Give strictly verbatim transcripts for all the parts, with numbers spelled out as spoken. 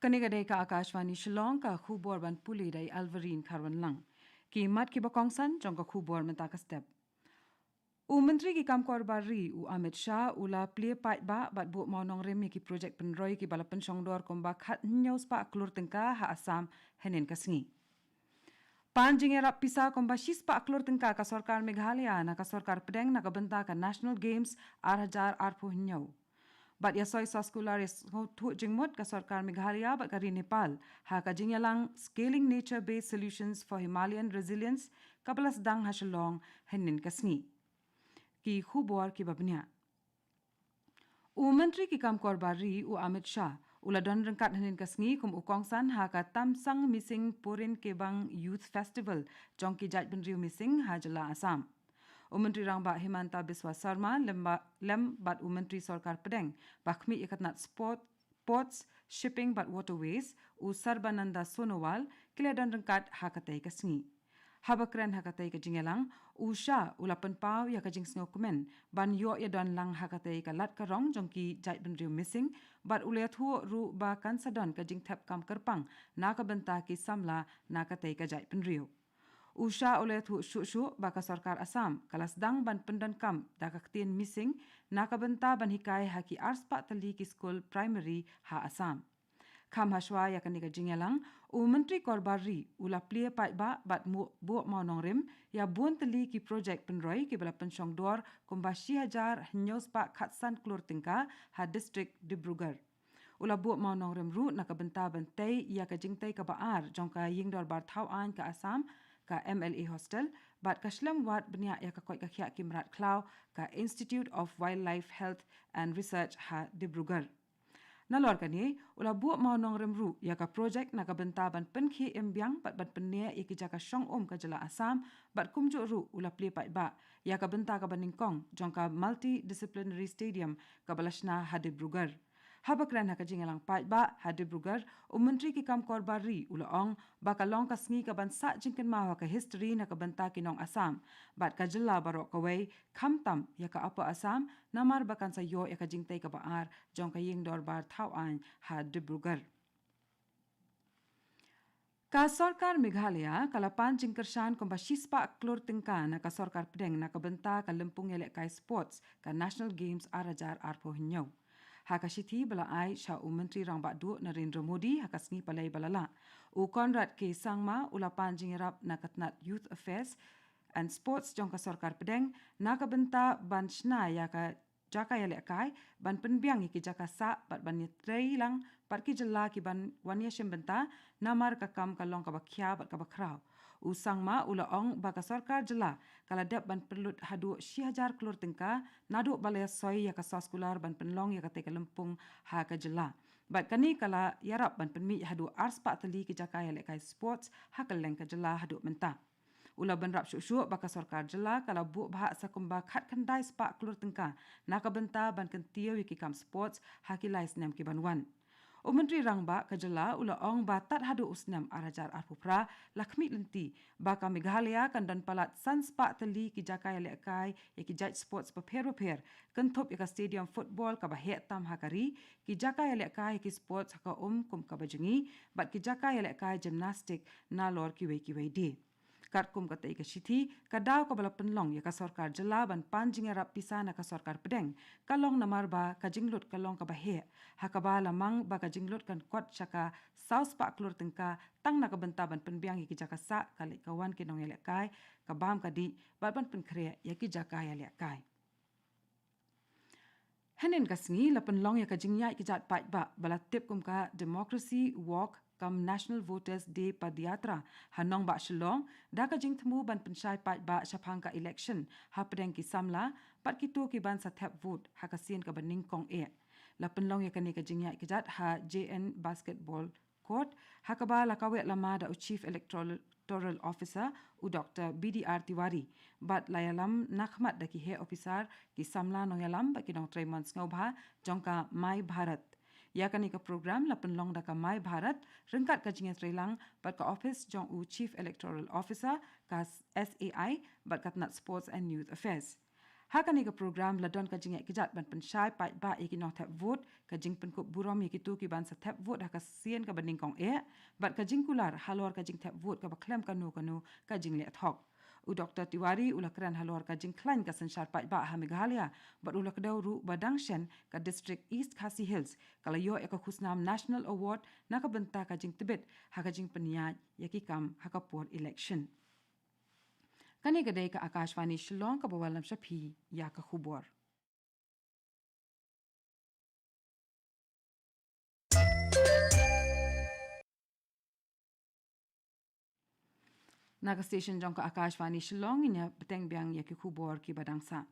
Kane ka dei ka Akashvani Shillong, ka khubor ban pule da i Alvarine Kharwanlang. Ki mat kiba kongsan jong ka khubor mynta ka step. U Myntri ki kam kor bar ri u Amit Shah u la plie paidbah bad buh mawnongrim ïa ki projek pynroi kiba la pynshong dor kumba khathynñiew spah klur tyngka ha Assam hynnin ka sngi. Pan jingïarap pisa kumba shispah klur tyngka ka sorkar Meghalaya na ka sorkar pdeng na ka bynta ka National Games ar hajar arphew hynñiew. Bad ïa soi soskular ïa sngewthuh jingmut ka sorkar Meghalaya bad ka ri Nepal ha ka jingïalang Scaling Nature Based Solutions for Himalayan Resilience kaba la sdang ha Shillong hynnin ka sngi. Ki khubor kiba bniah. U Myntri ki kam kor bar ri u Amit Shah u la don ryngkat hynnin ka sngi kum u kongsan ha ka Tamsang Mising Purin Kebang Youth Festival jong ki jaitbynriew Mising ha jylla Assam. U Myntri Rangbah Himanta Biswa Sarma lem ba, lem bad u Myntri Sorkar Pdeng ba khmih ïa ka tnat sport, Ports, Shipping bad Waterways, u Sarbananda Sonowal, ki la don ryngkat ha katei ka sngi. Haba kren ha katei ka jingïalang, u Shah u la pynpaw ïa ka jingsngewkmen ban ïoh ïadon lang ha katei ka lad ka rong jong ki jaitbynriew Mising bad u la ïathuh ruh ba kan sa don ka jingthep kam kyrpang na ka bynta ki samla na katei ka jaitbynriew. U Shah u la ïathuh shuh shuh ba ka sorkar Assam ka la sdang ban pyndonkam da ka ktien Mising na ka bynta ban hikai ha ki arspah tylli ki skul primary ha Assam. Kham hashwa ïa kane ka jingïalang, u Myntri kor bar ri u la plie paidbah bad mu-, buh mawnongrim ïa bun tylli ki projek pynroi kiba la pynshong dor kumba shi hajar hynñiew spah khatsan klur tyngka ha district Dibrugarh. U la buh mawnongrim ruh na ka bynta ban tei ïa ka jingtei kaba ar jong ka Ïing Dorbar Thaw Aiñ ka Assam, ka M L A Hostel, bad ka shlem wad bniah ïa ka koit ka khiah ki mrad khlaw ka Institute of Wildlife Health and Research ha Dibrugarh. Nalor kane, u la buh mawnongrim ruh ïa ka projek na ka bynta ban pynkhie im biang bad ban pynneh ïa ki jaka shong um ka jylla Assam bad kumjuh ruh u la plie paidbah ïa ka bynta kaba nyngkong jong ka Multidisciplinary Stadium kaba la shna ha Dibrugarh. Haba kren ha ka jingïalang paidbah ha Dibrugarh, u Myntri ki kam kor bar ri u la ong ba ka long ka sngi kaban sah jingkynmaw ha ka history na ka bynta ki nong Assam bad ka jylla baroh kawei, khamtam ïa ka Upper Assam, namar ba kan sa ïoh ïa ka jingtei kaba ar jong ka Ïing Dorbar Thaw Aiñ ha Dibrugarh. Ka sorkar Meghalaya ka la pan jingkyrshan kumba shispah klur tyngka na ka sorkar pdeng na ka bynta ka lympung ïalehkai sports ka National Games ar hajar arphew hynñiew. Ha ka shithi ba la ai sha u Myntri Rangbah Duh Narendra Modi ha ka sngi Palei ba la lah, u Conrad K Sangma u la pan jingïarap na ka tnat Youth Affairs and Sports jong ka sorkar pdeng na ka bynta ban shna ïa ka jaka ïalehkai, ban pynbiang ïa ki jaka sah bad ban ïatrei lang bad ki jylla kiban wan ïashim bynta namar ka kam ka long kaba khia bad kaba khraw. U Sangma u la ong ba ka sorkar jylla ka la dep ban pynlut haduh shi hajar klur tyngka naduh ba la ïasoi ïa ka soskular ban pynlong ïa katei ka lympung ha ka jylla. Bad kane ka la ïarap ban pynmih haduh arspah tylli ki jaka ïalehkai sports ha kylleng ka jylla haduh mynta. U la bynrap shuh shuh ba ka sorkar jylla ka la buh bhah sa kumba khatkhyndai spah klur tyngka na ka bynta ban kyntiew ïa ki kam sports ha ki lai snem kiban wan. U Myntri Rangbah ka jylla u la ong ba tad haduh u snem ar hajar arphew phra la khmih lynti ba ka Meghalaya kan don palat san spah tylli ki jaka ïalehkai ïa ki jait sports bapher bapher, kynthup ïa ka stadium football kaba heh tam ha ka ri, ki jaka ïalehkai ïa ki sports ha ka um kum kaba jngi, bad ki jaka ïalehkai gymnastic nalor kiwei kiwei de. Katkum katei ka shithi, ka daw kaba la pynlong ïa ka sorkar jylla ban pan jingïarap pisa na ka sorkar pdeng ka long namar ba ka jinglut ka long kaba heh, ha kaba la mang ba ka jinglut kan kot sha ka saw spah klur tyngka tang na ka bynta ban pynbiang ïa ki jaka sah ka leit ka wan ki nongïalehkai, ka bam ka dih, bad ban pynkhreh ïa ki jaka ïalehkai. Hynnin ka sngi la pynlong ïa ka jingïaid kjat paidbah ba la tip kum ka Democracy Walk cum National Voters Day Padyatra ha nongbah Shillong, da ka jingthmu ban pynshai paidbah shaphang ka election hapdeng ki samla bad kito kiban sa thep vote ha ka sien kaba nyngkong eh. La pynlong ïa kane ka jingïaid kjat ha J N Basketball Court, ha kaba la kaweh lama da u Chief Electoral Officer, u Doktor B D R Tiwari, bad la ïalam nakhmat da ki heh officer, ki samla nongïalam bad ki nongtrei mon sngewbha jong ka My Bharat. Ïa kane ka program la pynlong da ka My Bharat ryngkat ka jingïatreilang bad ka ophis jong u Chief Electoral Officer, ka S A I, bad ka tnat Sports and Youth Affairs. Ha kane ka program la don ka jingeh kjat ban pynshai paidbah ïa ki nongthep vote, ka jingpynkup burom ïa kito ki ban sa thep vote ha ka sien kaba nyngkong eh, bad ka jingkular halor ka jingthep vote kaba khlem kano kano ka jingleh thok. U Doktor Tiwari u la kren halor ka jingkhlaiñ ka synshar paidbah ha Meghalaya, bad u la kdew ruh ba dang shen ka District East Khasi Hills ka la ïoh ïa ka khusnam National Award na ka bynta ka jingtbit ha ka jingpynïaid ïa ki kam ha ka por election. Kane ka dei ka Akashvani Shillong kaba wallam sha phi ïa ka khubor. Na ka station jong ka Akashvani Shillong, ngin ïa bteng biang ïa ki khubor kiba dang sah.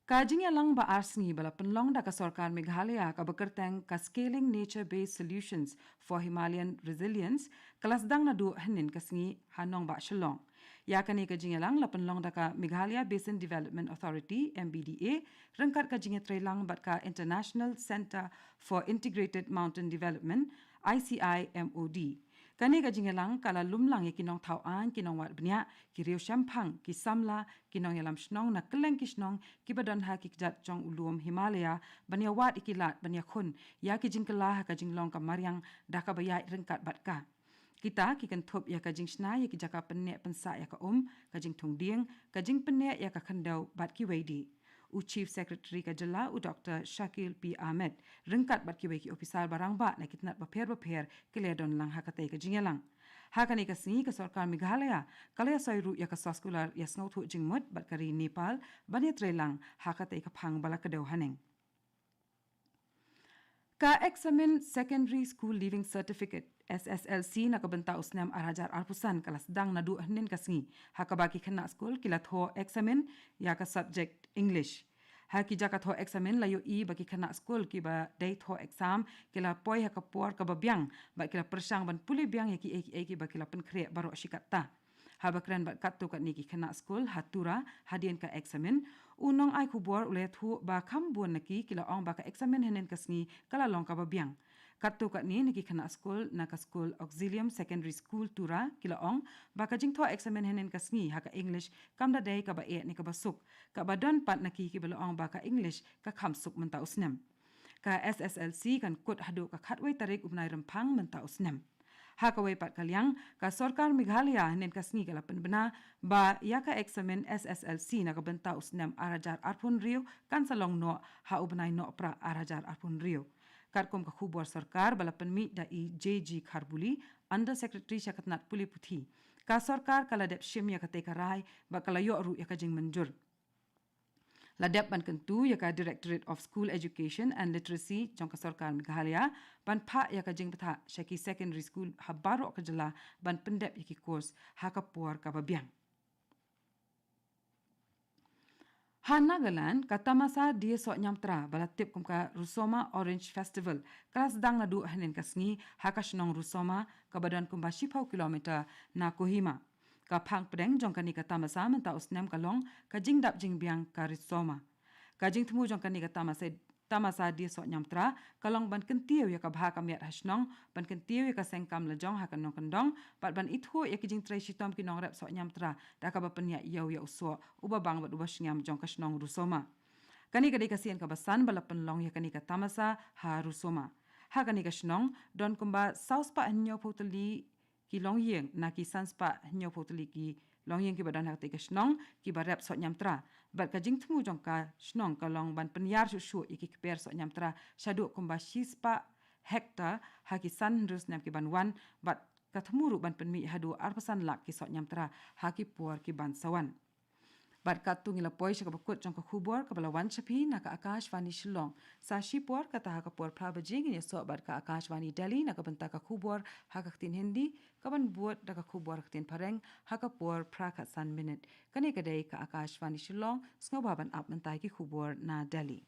Ka jingïalang ba ar sngi ba la pynlong da ka sorkar Meghalaya kaba kyrteng ka Scaling Nature Based Solutions for Himalayan Resilience ka la sdang naduh hynnin ka sngi ha nongbah Shillong. Ïa kane ka jingïalang la pynlong da ka Meghalaya Basin Development Authority, M B D A, ryngkat ka jingïatreilang bad ka International Centre for Integrated Mountain Development, I C I M O D. Kane ka jingïalang ka la lumlang ïa ki nongthaw aiñ, ki nongwad bniah, ki riewshemphang, ki samla, ki nongïalam shnong na kylleng ki shnong kiba don ha ki kjat jong u lum Himalaya ban ïawad ïa ki lad ban ïakhun ïa ki jingkylla ha ka jinglong ka mariang da kaba ïaid ryngkat bad ka. Kita ki kynthup ïa ka jingshna ïa ki jaka pynneh pynsah ïa ka um, ka jingthung dieng, ka jingpynneh ïa ka khyndew bad kiwei de. U Chief Secretary ka jylla, u Doktor Shakil P Ahmed, ryngkat bad kiwei ki ophisar ba rangbah na ki tnat bapher bapher ki la ïadon lang ha katei ka jingïalang. Ha kane ka sngi ka sorkar Meghalaya ka la ïasoi ruh ïa ka soskular ïasngewthuh jingmut bad ka ri Nepal ban ïatreilang ha katei ka phang ba la kdew haneng. Ka eksamin Secondary School Leaving Certificate, S S L C, na ka bynta u snem ar hajar arphew san ka la sdang naduh hynnin ka sngi, ha kaba ki khynnah skul ki la thoh eksamin ïa ka subject English. Ha ki jaka thoh eksamin la ïohi ba ki khynnah skul kiba dei thoh exam ki la poi ha ka por kaba biang, bad ki la pyrshang ban pule biang ïa kiei kiei kiba ki la pynkhreh baroh shi katta. Haba kren bad katto katne ki khynnah skul ha Tura hadien ka eksamin, u nongai khubor u la ïathuh ba kham bun na ki ki la ong ba ka eksamin hynnin ka sngi ka la long kaba biang. Katto katne na ki khynnah skul na ka skul Auxilium Secondary School Tura ki la ong ba ka jingthoh eksamin hynnin ka sngi ha ka English kam da dei kaba eh ne kaba suk, kaba don pat na ki kiba la ong ba ka English ka kham suk mynta u snem. Ka S S L C kan kut haduh ka khatwei tarik u bnai Rymphang mynta u snem. Ha kawei pat ka liang, ka sorkar Meghalaya hynnin ka sngi ka la pynbna ba ïa ka eksamin S S L C na ka bynta u snem ar hajar arphew hynriew kan sa long noh ha u bnai Nohprah ar hajar arphew hynriew. Katkum ka khubor sorkar ba la pynmih da i J G Kharbuli, Under Secretary sha ka tnat pule puthi, ka sorkar ka la dep shim ïa katei ka rai bad ka la ïoh ruh ïa ka jingmynjur. La dep ban kyntu ïa ka Directorate of School Education and Literacy jong ka sorkar Meghalaya ban phah ïa ka jingbthah sha ki secondary school ha baroh ka jylla ban pyndep ïa ki course ha ka por kaba biang. Ha Nagaland, ka tamasa Die Sohnyamtra ba la tip kum ka Rusoma Orange Festival ka la sdang naduh hynnin ka sngi ha ka shnong Rusoma kaba don kumba shiphew kilometer na Kohima. Ka phang pdeng jong kane ka tamasa mynta u snem ka long ka jingdap jingbiang ka Rusoma. Ka jingthmu jong kane ka tamasa, tamasa Die Sohnyamtra ka long ban kyntiew ïa ka bha ka miat ha shnong, ban kyntiew ïa ka seng kam lajong ha ka nongkyndong, bad ban ithuh ïa ki jingtrei shitom ki nongrep Sohnyamtra da kaba pynïaid ïew ïa u soh uba bang bad uba shngiam jong ka shnong Rusoma. Kane ka dei ka sien kaba san ba la pynlong ïa kane ka tamasa ha Rusoma. Ha kane ka shnong don kumba saw spah hynñiewphew tylli ki longïing na ki san spah hynñiewphew tylli ki longïing kiba don ha katei ka shnong kiba rep Sohnyamtra. Bad ka jingthmu jong ka shnong ka long ban pynïar shuh shuh ïa ki kper Sohnyamtra shaduh kumba shi spah hektar ha ki san hynriew snem ki ban wan, bad ka thmu ruh ban pynmih haduh arphew san lak ki Sohnyamtra ha ki por ki ban sa wan. Bad katto ngi la poi sha kaba kut jong ka khubor kaba la wan sha phi na ka Akashvani Shillong. Sa shipor kata ha ka por phra baje ngin ïasoh bad ka Akashvani Delhi na ka bynta ka khubor ha ka ktien Hindi, kaban bud da ka khubor ha ka ktien Phareng ha ka por phra khatsan minit. Kane ka dei ka Akashvani Shillong, sngewbha ban ap mynta ki khubor na Delhi.